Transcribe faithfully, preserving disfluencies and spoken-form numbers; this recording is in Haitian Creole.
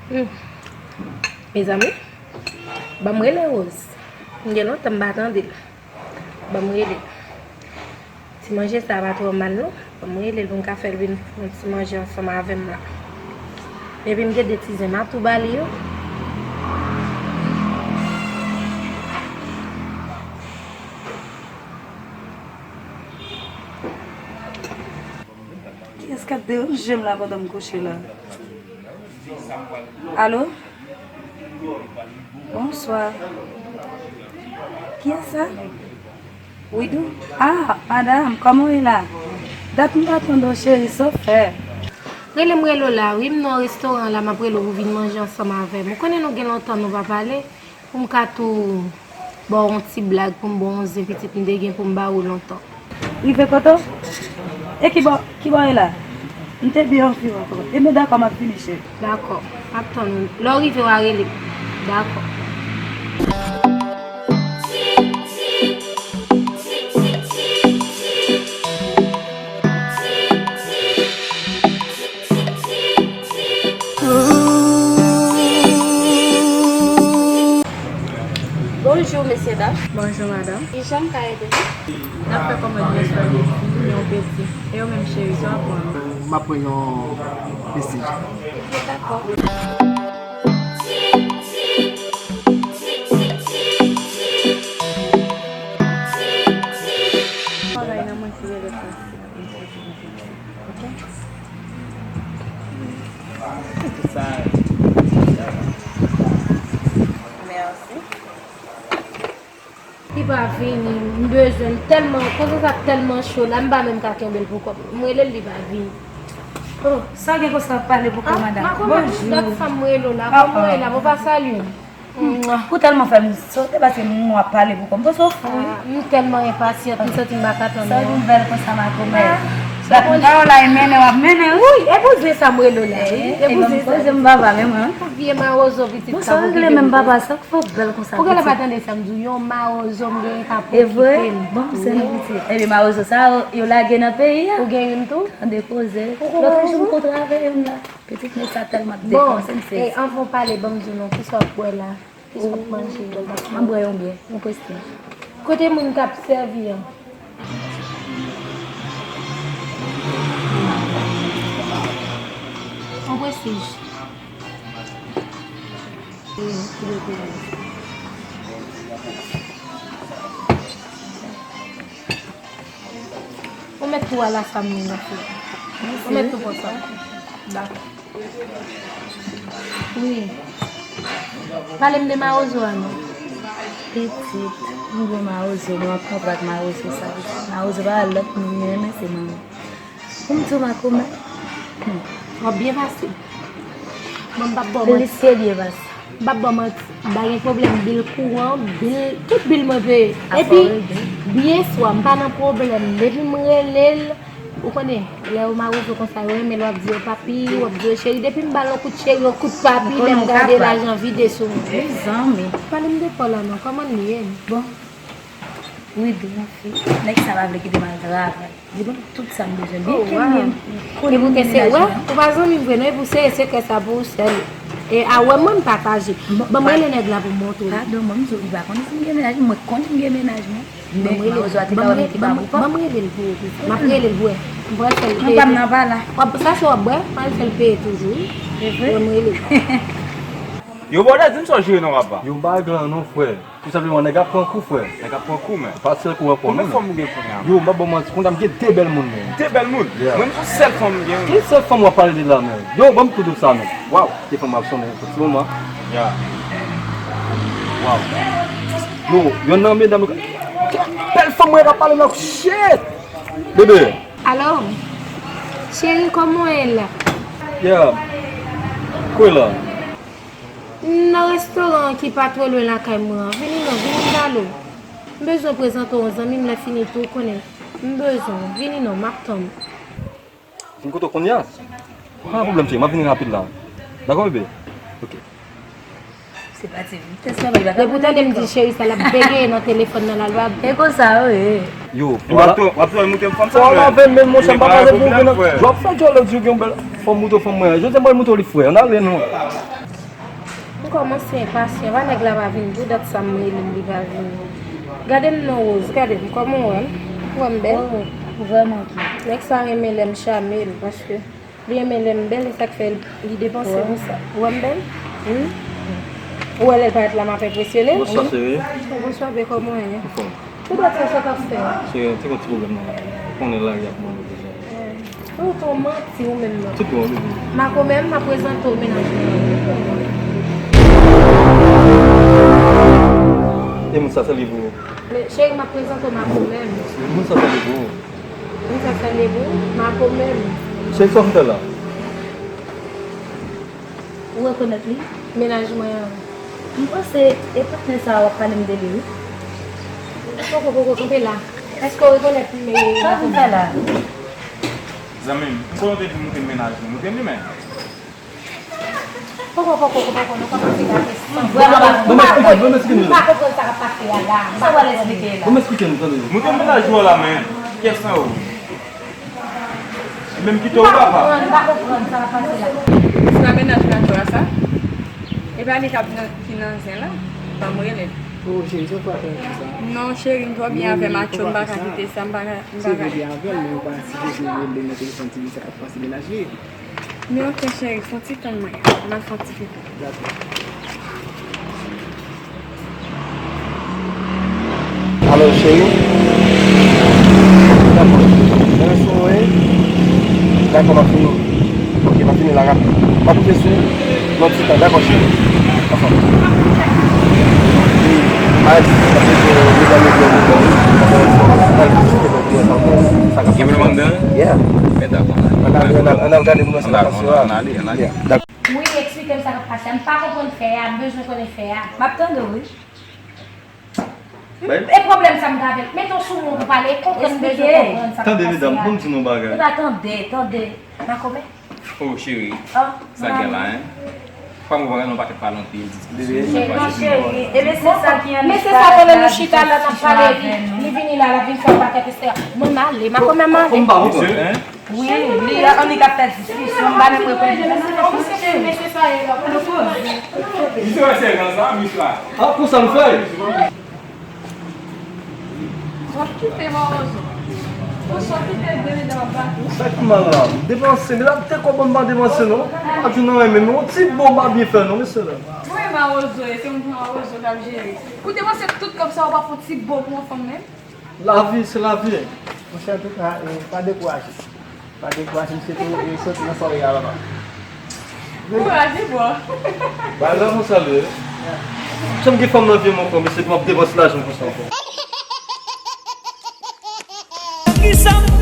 Hmm. Mezanmi, ban m rele Rose. M gen lontan m pa tande l. Ban m rele l. Ti manje sa a pa twò mal non. Ban m rele l pou m ka fè l vin fè yon ti manje ansanm avè m la. Epi m gen de ti zen m a tou ba li yo. Kiyès k ap deranje m la pandan m kouche la? Alo? Bonswa. Kiyès sa? Widou? Ah, madanm, kòman w ye la? Dat m pa tande w, cheri, sa w fè? Rele m rele w la, wi, m nan restoran la, m ap rele w pou vin manje ansanm avè m. Ou konnen nou gen lontan nou pa pale. Pou m ka tou ba w yon ti blag, pou m ba w yon zen pitit m te gen pou m ba ou lontan. Rive kote w? E ki bò, ki bò e la? M te byen anvi w ankò. E men dakò, m ap vini, cheri. Dakò. M ap tann ou. Lè w rive, w a rele m. Dakò. Bonjou, mesye dam. Bonjou, madanm. Kijan m ka ede nou? N ap fè kòmand yon sòl de fi, yon peti. E ou menm, cheri, sa w ap pran? M ap pran yon pesi. Ebyen, dakò. Travay nan mwen ki rele pesi. Mèsi. Li pa vini, m bezwen l tèlman, konsa sa tèlman cho la, m pa menm ka kenbe l pou kò m. M rele l, li pa vini. Oh, sa gen konsa w ap pale pou kò w, madanm? Bonjou. Lòt fanm m rele w la, kòman w ye la, ou pa salye m? Ou tèlman fè m sote paske m wè w ap pale pou kò m. Panse w fou, wi. Ah, m tèlman enpasyant, m santi m pa ka tann non. Sa yon bèl konsa, makomè. Dat m pa w la, e mennen w ap mennen, wi. Wi, e pou zen sa m rele w la, wi. E pou zen sa. Poze m papa, men mwen. Vye mawozo pitit sa pou kite m. Sa regle menm papa, sa k fè w bèl konsa, pitit? Ou genlè pa tande sa m di w, yon mawozo m genyen ka pou kite m. E vre? Bon, se nou pitit. Ebyen, mawozo sa yo, yo lage nan peyi a. Ou gen youn tou? Tande koze. Lòt jou m kontre avè youn la. Pitit nèg sa tèlman depanse m sezi. Bon, e, anvan w pale, ban m di w non, kisa w ap bwè la? Kisa w ap manje? M ap bwè yon byè, yon prestij. Kote moun k ap sèvi an? Yon prestij. Ou mèt tou al la sa m nan fè. Ou mèt tou pran sa. Dakò. Wi. Pale m de mawozo a non. Pitit, m gen mawozo, mwen an kontra ak mawozo sa. Mawozo pa lòt moun, men se manman. Pou m di w makomè. Hmm. W ap byen pase. Mwen m p ap ba w manti. Plis ke byen pase. M p ap ba w manti. M pa gen pwoblèm bil kouran, bil, tout bil mwen peye. Epi, byen swa, m pa nan pwoblèm. Depi m rele l, ou konnen, lè yo mawozo konsa, yo renmen l, w ap di yo papi, w ap di yo cheri. Depi m ba l yon kout cheri, yon kout papi, lè m gade lajan vide sou mwen. Mezanmi. Pale m de pa w la non, kòman l ye? Bon. Wi, dou, mon fi. Nèg sa pa vle kite m al travay. Li ban m tout sa m bezwen. Byen ke m gen, konnen m gen menaj mwen. Ou pa zanmi m vre non, epi w sere sekrè sa pou ou sèl. E a wè mwen m pataje. Ban m rele nèg la pou m montre w. Padon, ban m di w, li pa konnen si m gen menaj mwen, mwen konn m gen menaj mwen. Men mawozo a te ka wè m te pa pou kò. Ban m rele l pou ou. M ap rele l pou ou. M pral fè l peye. Non, pa m nan pa la. W ap, sa se w ap bwè, m pral fè l peye toujou wi. Se vre? Ban m rele l. Yo, bòdè, di m sa w jere non, papa. Yo, m pa gen non, frè. Tou senpleman, nèg ap pran kou, frè. Nèg ap pran kou, men. Pa sèl kou ankò, non. Konbyen fanm ou gen kounye a? Yo, m pa ba w manti, kounye a m gen de bèl moun, men. De bèl moun? Yeah. Mwen, m se sèl fanm m gen, wi. Ki sèl fanm w ap pale de la, men? Yo, ban m tou di w sa, men. Waw. Telefòn m ap sonnen pou ti moman. Yeah. Waw. Yo, yonn nan medam yo. Bèl fanm mwen k ap pale la, shit! Bebe. Alo? Cheri, kòman w ye la? Yeah. Kwe la? M nan restoran an ki pa twò lwen lakay mwen an. Vini non, vini m pale w. M bezwen prezante w yon zanmi m, lè fini tou, w konnen. M bezwen w. Vini non, m ap tann ou. Vin kote w kounye a? Pa gen pwoblèm, cheri, m ap vini rapid la. Dakò, bebe? Ok. Se pati, m te sove, li pa ka. Depi w tande m di cheri sa, l ap begeye nan telefòn nan, l al pa. E konsa, wi. Yo, w ap tou, w ap tou moute fanm sa, frè. Fò w lave men, monchè, m pa pale pou ou, w ap fè djòlè di w gen yon bèl fanm moute fanm mwen. Jodi a m pral moute li, frè. Ann ale non. Kòmanse enpasyan, pa nèg la pa vin tou, dat sa m rele l, li pa vini. Gade m non, Rose, gade m, kòman w wè m? Ou wè m bèl? Oh, ou vrèman cute. Nèg sa renmen lè m chame l, paske li renmen lè m bèl, e sa k fè li depanse pou sa. Ou wè m bèl? Wi. Ou wè lè l parèt la, m ap enpresyone l? Bonswa, cheri. Bonswa, bebe, kòman w ye? Anfòm. Tout dòt sa, sa k ap fè? Cheri, se yon ti pwoblèm nan. Ou konnen lari ap ban nou pwoblèm. Ou tou manti ou menm nan. Tout bon, wi. Mako menm, m ap prezante w mennaj mwen. E moun sa, se li pou ou? Men, cheri, m ap prezante w Mako menm. Moun sa, se li pou ou? Moun sa, se li pou ou? Mako menm. Cheri, sa w fè la? Ou rekonèt li? Mennaj mwen an. M panse e patnè sa a w ap pale m de li, wi. Poko, poko, kanpe la. Èske w rekonèt m? Sa w vin fè la? Zanmi m, m konnen w te di m ou te mennaj mwen. Ou te m li men? Poko, poko, poko, nou kòmanse gate san. Vrèman, m pa konprann, m pa konprann sa k ap pase a la. Sa w al eksplike la? Ban m eksplike nou, tande. M te mennaj ou la, men. Kiyès nan ou? Menm kite w papa. M pa konprann, m pa konprann sa k ap pase la. Se pa mennaj Matyo a sa? E pa li k ap nan, ki nan zen la? Ban m rele l. Oh, cheri, se ou k ap fè sa? Non, cheri, m twò byen avè Matyo, m pa ka kite sa, m pa ka, m pa ka. Se vre byen avè l, men ou pa sipoze rele nan telefòn ti di sa k ap pase mennaj li. Men oke, cheri, fè yon ti tann mwen. M al fè yon ti pipi. Dakò. Alo, cheri. Dakò. Mwen sou mwen. Dakò, m ap fini. Oke, m ap fini la rapid. M ap koute sou yon ti tan. Dakò, cheri. Anfòm. Wi. Alex, sa vle di, medam yo byen kontan, wi. Anfòm, sa k ap pase. Sa k ap pase. Yeah. Ann al, ann al, ann al gade pou nou sa k ap pase a. Yeah. Dakò. Wi, eksplike m sa k ap pase a. M pa konprann fè a, m bezwen konnen fè a. M ap tande w, wi. E pwoblèm sa m gen avè l? Mete w sou mwen pou pale, konprann, m bezwen konprann sa k ap pase a. Tande, medam, ban m di nou yon bagay. E pa tande, tande. Makomè? Oh, cheri. Sa gen la, hein? Fwa m wè nou pa ket pale anpil, diskisyon. Cheri, non, cheri. E mesye sa ki annik pale la, mesye sa konnen nou chita la, n ap pale, epi li vini la, l ap vin fè yon pakèt istwa. Mwen m ale, Makomè, m ale. Wi, li annik ap fè diskisyon, m pa menm reponn. Mesye sa ye la, pou nou koze. Misye wè sèjan sa, misye la. Ah, konsa m fè? W ap kite Mawozo. Ou sot kite de medam ap bati. Sa ki mal la? M depanse, medam te konprann m pa depanse non. Pa di nou renmen, men yon ti bo m pa byen fè non, mesye dam. Wi, Mawozo, e se yon Mawozo k ap jere. Ou depanse tout kòb sa, ou pa fè yon ti bo pou yon fanm menm? Lavi, se lavi. Monchè, antouka, e, pa dekouraje. Pa dekouraje, misye tou, e, soti nan sòrèy a, papa. Kouraj, wi, bro. Bagay la konsa l ye. Jan m gen fanm nan vi m ankò, mesye, pou m ap depanse lajan konsa ankò. Kisa m